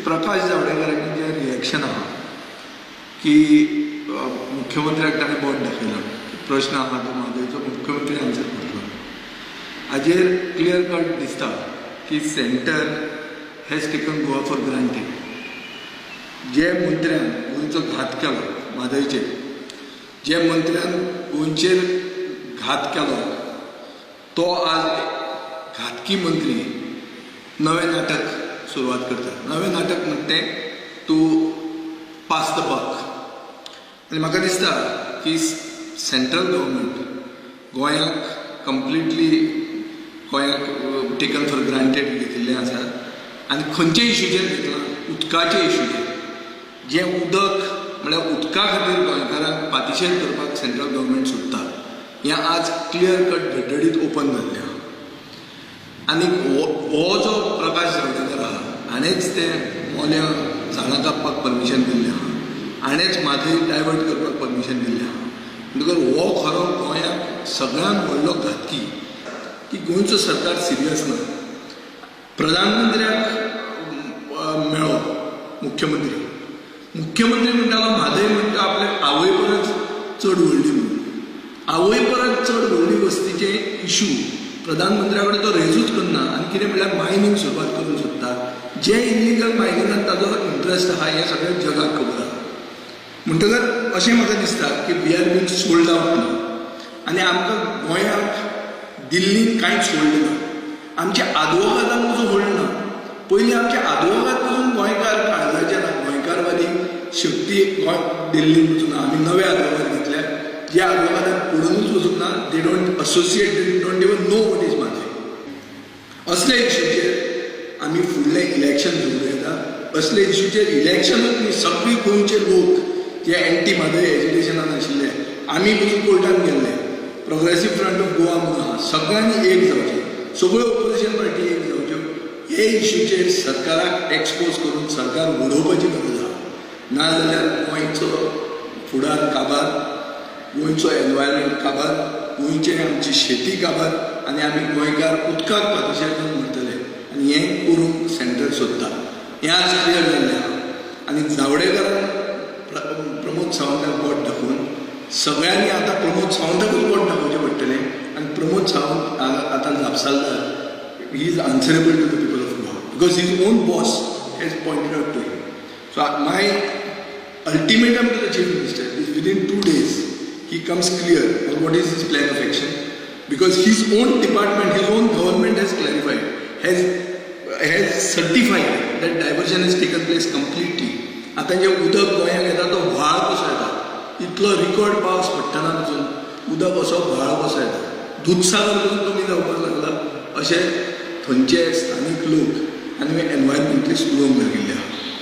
प्रकाश जावडेकराचें जें रिएक्शन आहा की मुख्यमंत्र्याक ताणें बोट दाखयलां, प्रश्न आहा तो म्हादयचो, मुख्यमंत्री आन्सर करतलो. हाजेर क्लियर कट दिसता की centre has taken Goa for granted. जे मंत्र्यान गोंयचो घात केलो म्हादयचेर, जे मंत्र्यान गोंयचेर घात केलो तो आज घातकी मंत्री नवें नाटक सुरवात करता. नवें नाटक म्हणटा तें टू पास the बक. आनी म्हाका दिसता की सेंट्रल गव्हर्मेंट गोंयाक कंप्लिटली गोंयाक टेकन फॉर ग्रांटेड घेतिल्लें आसा. आनी खंयच्या इशूचेर घेतलां? उदकाच्या इशूचेर. जें उदक म्हळ्यार उदका खातीर गोंयकारांक पातिशेर करपाक सेंट्रल गव्हर्मेंट सोदता, हें आज क्लियर कट धडधडीत ओपन जाल्लें आहा. आनी हो जो प्रकाश जावडेकर आहा, हाणेंच तें मोल्यां झाडां कापपाक परमिशन दिल्लें आहा, हाणेंच म्हादय डायवर्ट करपाक परमिशन दिल्लें आहा. म्हणटकर हो खरो गोंयाक सगळ्यांत व्हडलो घातकी की गोंयचो सरकार सिरियस ना. प्रधानमंत्र्याक मेळ्ळो मुख्यमंत्री, मुख्यमंत्री म्हणटालो म्हादय म्हणटा आपल्या आवय परस चड व्हडली म्हणून. आवय परस चड व्हडली वस्तीचे इशू प्रधानमंत्र्या कडेन तो रेजूच करना. आनी कितें म्हणल्यार मायनींग सुरवात करूंक सोदता. जे इलिगल मायनिंगान ताजो इंट्रस्ट आहा हें सगळें जगाक खबर आहा. म्हणटकर अशें म्हाका दिसता की we are being sold out ना. आनी आमकां गोंयाक दिल्लीन कांयच सोडलें ना, आमच्या आदवोगादांक पसून सोडलें ना. पयलीं आमच्या आदवोगाद पसून गोंयकार काळजाचे ना, गोंयकारवादी शक्ती गोंय दिल्लीन वचून ना. आमी नवे आदवोगाद घेतले, जे आदवोगादाक पडुनूच वचूंक ना. They don't associate, they don't even know what is Mhadei. असल्या इशूचेर आमी फुडलें इलेक्शन जिखूं येता. असल्या इशूचेर इलेक्शनूच न्ही, सगळे गोंयचे लोक जे एंटी म्हादय एजिटेशनान आशिल्ले, आमी पसून कोर्टान गेल्ले, प्रोग्रेसीव फ्रंट ऑफ गोवा म्हणून आहा, सगळ्यांनी एक जावचें, सगळ्यो ओपोजिशन पार्टी एक जावच्यो. हे इशूचेर सरकाराक एक्सपोज करून सरकार उडोवपाची गरज आहा. नाजाल्यार गोंयचो फुडार काबार, गोंयचो एनवायरमेंट काबार, गोंयचे आमची शेती काबार आनी आमी गोंयकार उदकाक पातिशेर जावन मरतले. आनी हें करूंक सेंटर सोदता हें आज क्लियर जाल्लें आहा. आनी जावडेकरान प्रमोद सावंताक बोट दाखोवन सगळ्यांनी आतां प्रमोद सावंताकूच बोट दाखोवचें पडटलें. आनी प्रमोद सावंत आतां जापसालदार. He is answerable to the people of Goa because his own boss has pointed out to him. So my ultimatum to the Chief Minister is, within 2 days he comes clear on what is his plan of action, because his own department, his own government has clarified, has certified that diversion has taken place completely. आतां जें उदक गोंयांत येता तो व्हाळ कसो येता, इतलो रिकॉर्ड पावस पडटना पसून उदक असो व्हाळ कसो येता, दुदसागर पसून कमी जावपाक लागला अशें थंयचे स्थानीक लोक आनी एनवायरमेंटलिस्ट उलोवंक लागिल्ले आहा.